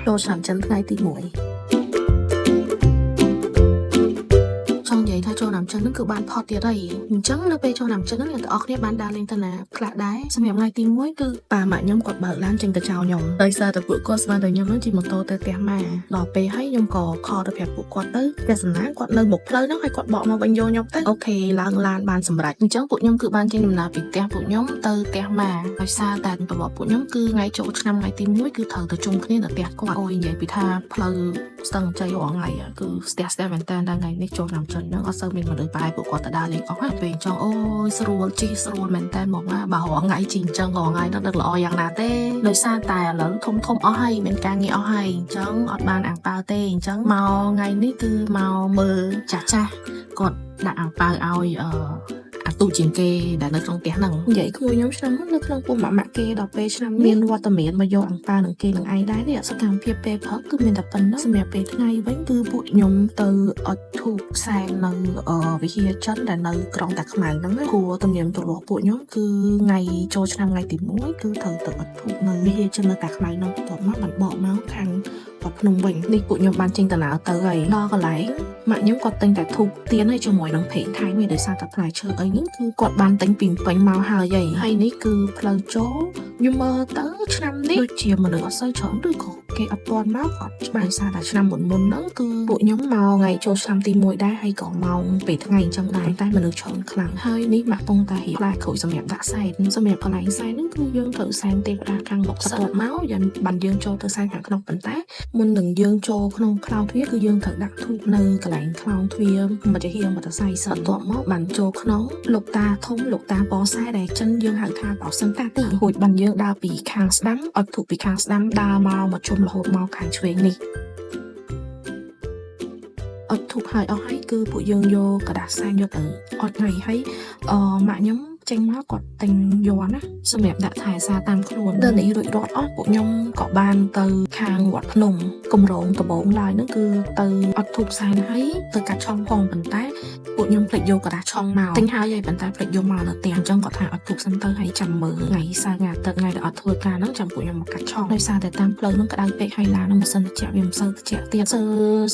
ចូលឆ្នាំចិនថ្ងៃទី1ចង់និយាយថាចូលឆ្នាំចិនហ្នឹងគឺបានផុតទៀតហើយអញ្ចឹងនៅពេលចូលឆ្នាំចិនហ្នឹងអ្នកទាំងអស់គ្នាបានដើរលេងទៅណាខ្លះដែរសម្រាប់ថ្ងៃទី1គឺប៉ាម៉ាក់ខ្ញុំគាត់បើកឡានចេញទៅចោលខ្ញុំដោយសារតែពួកគាត់ស្មានតែខ្ញុំហ្នឹងជិះម៉ូតូទៅផ្ទះម៉ាដល់ពេលហើយខ្ញុំក៏ call ទៅប្រាប់ពួកគាត់ទៅផ្ទះសំណាងគាត់នៅមុខផ្លូវហ្នឹងហើយគាត់បកមកវិញយកខ្ញុំទៅ OK ឡើងឡានបានសម្រេចអញ្ចឹងពួកខ្ញុំគឺបានចេញដំណើរពីផ្ទះពួកខ្ញុំទៅផ្ទះម៉ាដោយសារតែប្រវត្តិពួកខ្ញុំគឺថ្ងៃចូលឆ្នាំថ្ងៃទី1គឺត្រូវទៅជុំគ្នានៅផ្ទះគាត់អូយនិយាយពីថាផ្លូវស្ទឹងជ័យរាល់ថ្ងៃគឺស្ទះស្ទះមែនតើដល់ថ្ងៃនេះចូលឆ្នាំចិនហ្នឹងអត់សូវមានមនុស្សប្រហែលពួកគាត់ទៅដើរលេងអស់ណាពេលអញ្ចឹងអូយស្រួលជិះស្រួលមែនតើមកណាបើរាល់ថ្ងៃជិះអញ្ចឹងរាល់ថ្ងៃហ្នឹងដឹកល្អយ៉ាងណាទេដោយសារតែឥឡូវធំធំអស់ហើយមានការងារអស់ហើយអញ្ចឹងអត់បានអាំងប៉ាវទេអញ្ចឹងមកថ្ងៃនេះគឺមកមើលចាស់ចាស់គាត់ដាក់អាំងប៉ាវឲ្យអឺ អាទូជាងគេដែលនៅក្នុងផ្ទះហ្នឹងនិយាយក្មួយខ្ញុំឆ្នាំមុននៅក្នុងពុំម៉ាក់ម៉ាក់គេដល់ពេលឆ្នាំនេះមានវត្តមានមកយកអង្គប៉ានឹងគេនឹងឯងដែរនេះសកម្មភាពពេលព្រឹកគឺមានតែប៉ុណ្្នឹងសម្រាប់ពេលថ្ងៃវិញគឺពួកខ្ញុំទៅអុជធូបសែននៅអឺវិហារចិនដែលនៅក្រុងតាខ្មៅហ្នឹងណាគួរទំនៀមទម្លាប់ពួកខ្ញុំគឺថ្ងៃចូលឆ្នាំថ្ងៃទី1គឺត្រូវទៅអុជធូបនៅវិហារចិននៅតាខ្មៅហ្នឹងបន្ទាប់មកបានបកមកខាងវត្តភ្នំវិញនេះពួកខ្ញុំបានចេញដំណើរទៅហើយដល់កន្លែង ម៉ាក់ខ្ញុំគាត់ទិញតែធូបទៀនហើយជាមួយនឹងប្រេងថៃមួយដោយសារតែផ្លែឈើអីហ្នឹងគឺគាត់បានទិញពីពេញមកហើយហីហើយនេះគឺផ្លូវចូលខ្ញុំមើលទៅឆ្នាំនេះដូចជាមនុស្សអត់សូវច្រើនឬក៏គេអត់ទាន់មកគាត់ច្បាស់ដោយសារតែឆ្នាំមុនមុនហ្នឹងគឺពួកខ្ញុំមកថ្ងៃចូលឆ្នាំទី1ដែរហើយក៏ម៉ោងពេលថ្ងៃអញ្ចឹងដែរតែមនុស្សច្រើនខ្លាំងហើយនេះម៉ាក់ពងតែរៀបផ្លែក្រូចសម្រាប់ដាក់សែនសម្រាប់កន្លែងសែនហ្នឹងគឺយើងត្រូវសែនទេវតាខាងមុខសិនបន្ទាប់មកយ៉ាងបានយើងចូលទៅសែនខាងក្នុងប៉ុន្តែ មុននឹងយើងចូលក្នុងខ្លោងទ្វារគឺយើងត្រូវដាក់ធូបនៅកន្លែងខ្លោងទ្វារមកជាហៀងមតសៃសិនបន្ទាប់មកបានចូលក្នុងលោកតាធំលោកតាប៉សែដែលចិនយើងហៅថាបោសិនតាទីរួចបានយើងដើរពីខាងស្ដាំអុជធូបពីខាងស្ដាំដើរមកមកជុំរហូតមកខាងឆ្វេងនេះអុជធូបហើយអស់ហើយគឺពួកយើងយកក្រដាសសែនយកទៅអុជហើយហើយអឺម៉ាក់ខ្ញុំចេញមកគាត់ទិញយ័ន្តណាសម្រាប់ដាក់ថែសារតាមខ្លួនដល់នេះរួចរាល់អស់ពួកខ្ញុំក៏បានទៅខាងវត្តភ្នំ កម្រងដំបងឡើយហ្នឹងគឺទៅអត់ធូបសែនហើយទៅកាត់ឆុងផងប៉ុន្តែពួកខ្ញុំភ្លេចយកក្រដាសឆុងមកទិញហើយហើយប៉ុន្តែភ្លេចយកមកនៅផ្ទះអញ្ចឹងគាត់ថាអត់ធូបសិនទៅហើយចាំមើលថ្ងៃសៅរ៍ថ្ងៃអាទិត្យថ្ងៃដែលអត់ធ្វើការហ្នឹងចាំពួកខ្ញុំមកកាត់ឆុងដោយសារតែតាមផ្លូវហ្នឹងក្តៅពេកហើយឡានហ្នឹងម៉ាស៊ីនត្រជាក់វាមិនសូវត្រជាក់ទៀតសើ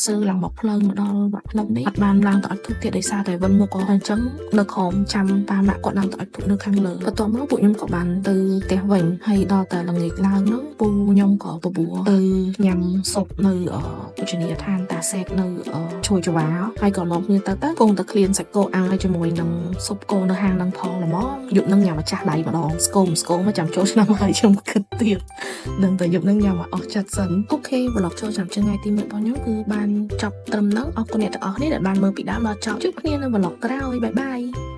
សើឡើងមកផ្លូវមកដល់វត្តភ្នំនេះអត់បានឡើងទៅអត់ធូបទៀតដោយសារតែវិនមុខអញ្ចឹងនៅក្រោមចាំប៉ាម៉ាក់គាត់ឡើងទៅអត់ធូបនៅខាងលើបន្ទាប់មកពួកខ្ញុំក៏បានទៅផ្ទះវិញហើយដល់តែល្ងាចឡើងហ្នឹងពូខ្ញុំក៏បបួលទៅញ៉ាំស៊ុបនៅអឺភោជនីយដ្ឋានតាសេកនៅអឺជួយចវាហើយក៏នាំគ្នាទៅទៅគង់តែឃ្លានសាច់គោអាំងហើយជាមួយនឹងស៊ុបគោនៅហាងហ្នឹងផងល្មមយប់ហ្នឹងញ៉ាំម្ចាស់ដៃម្ដងស្គមស្គមមកចាំចូលឆ្នាំហើយខ្ញុំគិតទៀតដឹងតែយប់ហ្នឹងញ៉ាំឲ្យអស់ចិត្តសិន OK vlog ចូលឆ្នាំថ្ងៃទី1របស់ខ្ញុំគឺបានចប់ត្រឹមហ្នឹងអរគុណអ្នកទាំងអស់គ្នាដែលបានមើលពីដើមដល់ចប់ជួបគ្នានៅ vlog ក្រោយ bye bye.